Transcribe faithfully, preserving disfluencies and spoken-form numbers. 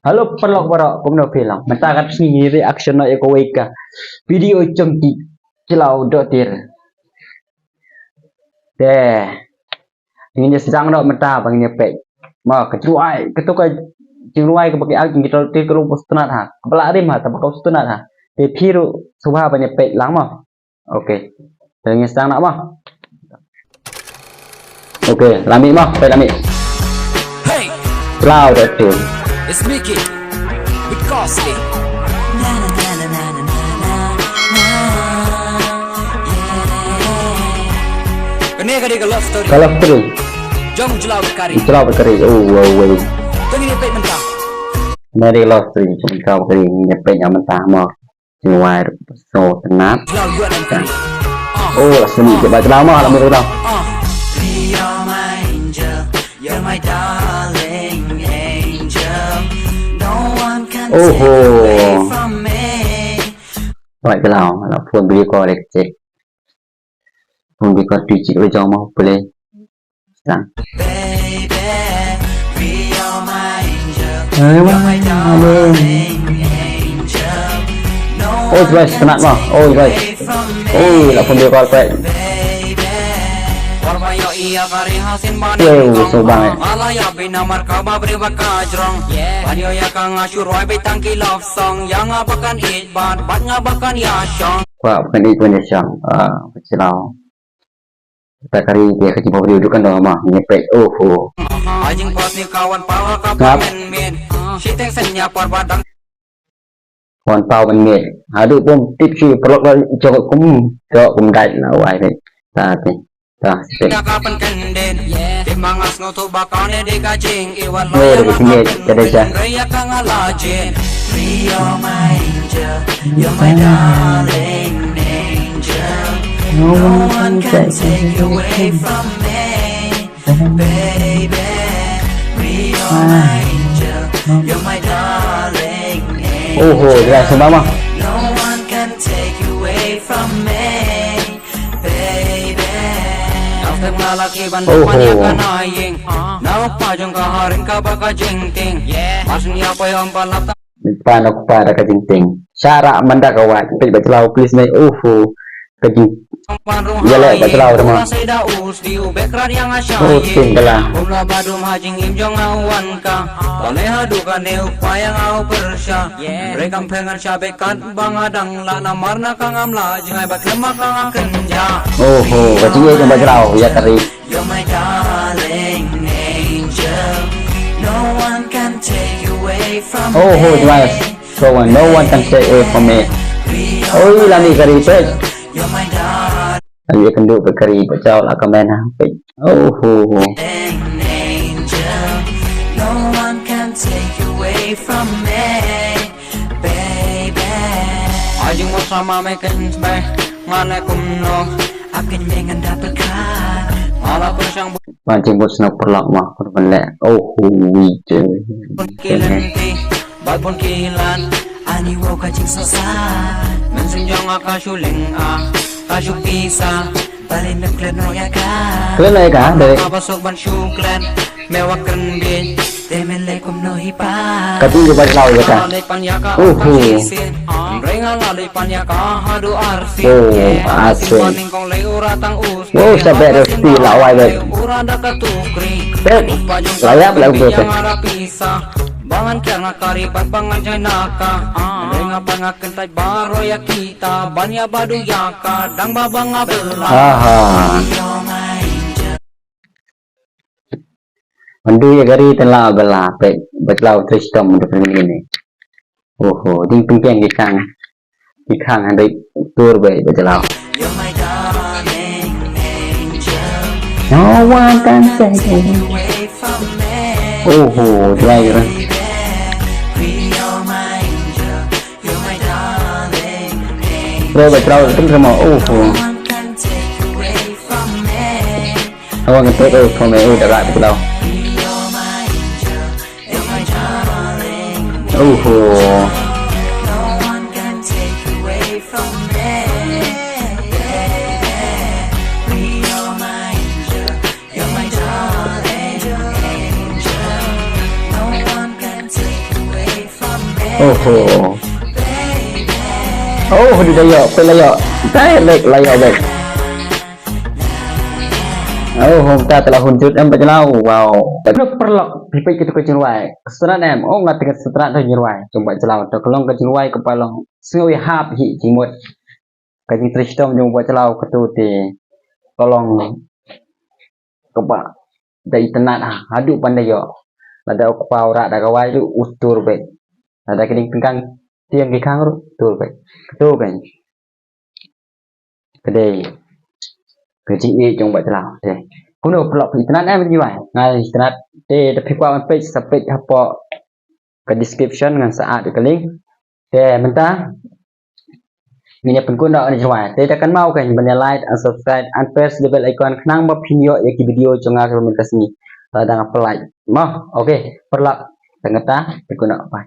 Hello paralok baroh, kumno phi long? Mynta ka sngi ngi reaction noh ïa kawei ka video jong ki Jyllaw Dohtir. Te ngin ïa sdang noh mynta ba ngin ïa peit. Ma ka jingrwai, kato ka jingrwai kaba ki ak jong ki Jyllaw Dohtir ka long ba sngewtynnat ha. Kaba la rim ha, tang ba ka sngewtynnat ha. Te phi ruh sngewbha ban ïa peit lang mo. Okay. Te ngin sdang noh mo. Okay, la mih mo, peit la mih. Hey, Jyllaw Dohtir. It's Mickey with Costly. Kane ka dei ka love story. Ka love story. Jong Jyllaw bad ka ri. Jyllaw bad ka ri. Oh, wow, wow. To ngin ïa peit mynta. Kane ka dei ka love story jong Jyllaw bad ka ri. Ngin ïa peit mynta mo. Jingrwai ruh sngewtynnat. Jyllaw ïa ka ri. Ah. Oh, la sngewtynnat ba Jyllaw mo, la mih ruh. Ah. You're my angel, you're my darling angel. No one can take you away from me. Ba Jyllaw, la phone video call leh check. Phone video call tu check leh jong mo, boleh. Sdang. Baby, be you're my angel. You're my darling angel. Oh, guys, kena mah. Oh, guys. Oh, la phone video call pek. Wow, so bang, eh. Kwah ba kan ïeit ban ïa shong. Ah, Jyllaw. Ta ka ri te ka jingpynbeit ruh kan da ma ngin peit. Oh ho. Ngap. Wan paw mynmiet. Haduh bym tip shuh paralok la jong kum jong kum dait na wai dait. Ta te. Ta sipek. Oh, da ka jingpynbeit ka dei sha. You're my angel, you're my darling angel. No one can take you away from me, baby. You're my angel, you're my darling angel. Oh ho, jelas sama mah. No one can take you away from me, baby. Oh ho. Pa na kpa da ka jingtieng. Sharah man da ka wad. Peit ba Jyllaw, please mei. Uhu. Ka jing. Ïaleh ba Jyllaw da ma. Oh, tieng kala. Uhu. Ka jingïeit jong ba Jyllaw ïa ka ri. You're my darling angel. No one can take you away from me. Oh ho, Jyllaw. So, uh, no one can take away from me. Oi, la mih ka ri peit. You're my darling. Ani ka ndu ka ri peit, jauh la ka mena peit. Oh ho. Angel. No one can take you away from me, baby. Ajung mo sama me ken sbai. Ngane kumno. Akin me ngan dapet ka. Ala pyrshang. Ban jingmut snoh paralok ma, kun ban leh. Oh, hui je. Bun ki lynti, bad bun ki lad. Ani wow ka jingsngewsih. Mynsiem jong nga ka shu liang, ka shu pisa. Balei mem klet noh ïa ka? Klet noh ïa ka, dei. Ka ba suk ban shu klet, me wa kren bit. Te men leh kumno hi pa. Ka tu ka ba jylliew ïa ka. Uhu. Oh, asen. Wow, sa bad recipe la wai bad. Bad. La ïap la ubu te. Aha. Mandu ïa ka ri te la bela peit ba jylliew trei shitom da pynmih ne. Oho, ding pynkieng ki khang. Ki khang hynrei tur beit ba jylliew. No one can take you away from me. Oho, jylliew ïa. Bro, ba jylliew teng sama. Oho. No one can take away from me. Oh, da rat ba jylliew. Oho. Oho. Oh, di da ïoh, peit la ïoh. Direct la ïoh beit. Oh, hom ta la hun jut em Bah Jlaw. Wow. Peit paralok, phi peit katu ka jingrwai. Ka sngewtynnat em. Oh, nga tip ka sngewtynnat ka jingrwai jong Bah Jlaw. To ka long ka jingrwai kaba long sngew ïahap hi jingmut. Ka jingtrei shitom jong Bah Jlaw katu te ka long kaba da itynnat ha, haduh ban da ïoh. Lada u kpa u rah da ka wai ruh u tur beit. Lada ka diengphna kang tieng ki khang ruh tur beit. Katu kan. Ka dei ka jingïeit jong Bah Jlaw. Te kumno paralok, phi itynnat em ïa ka jingrwai? Nga itynnat. Te da phi kwah ban peit sa peit hapoh ka description, ngan sa add ka link. Te mynta ngin ïa pynkut noh ïa ka jingrwai. Te da kynmaw kan ban ïa like and subscribe and press the bell icon khnang ba phin ïoh ïa ki video jong nga kiba mynta ka sngi lada nga upload. Mo, okay paralok, tang kata, pynkut noh, bye.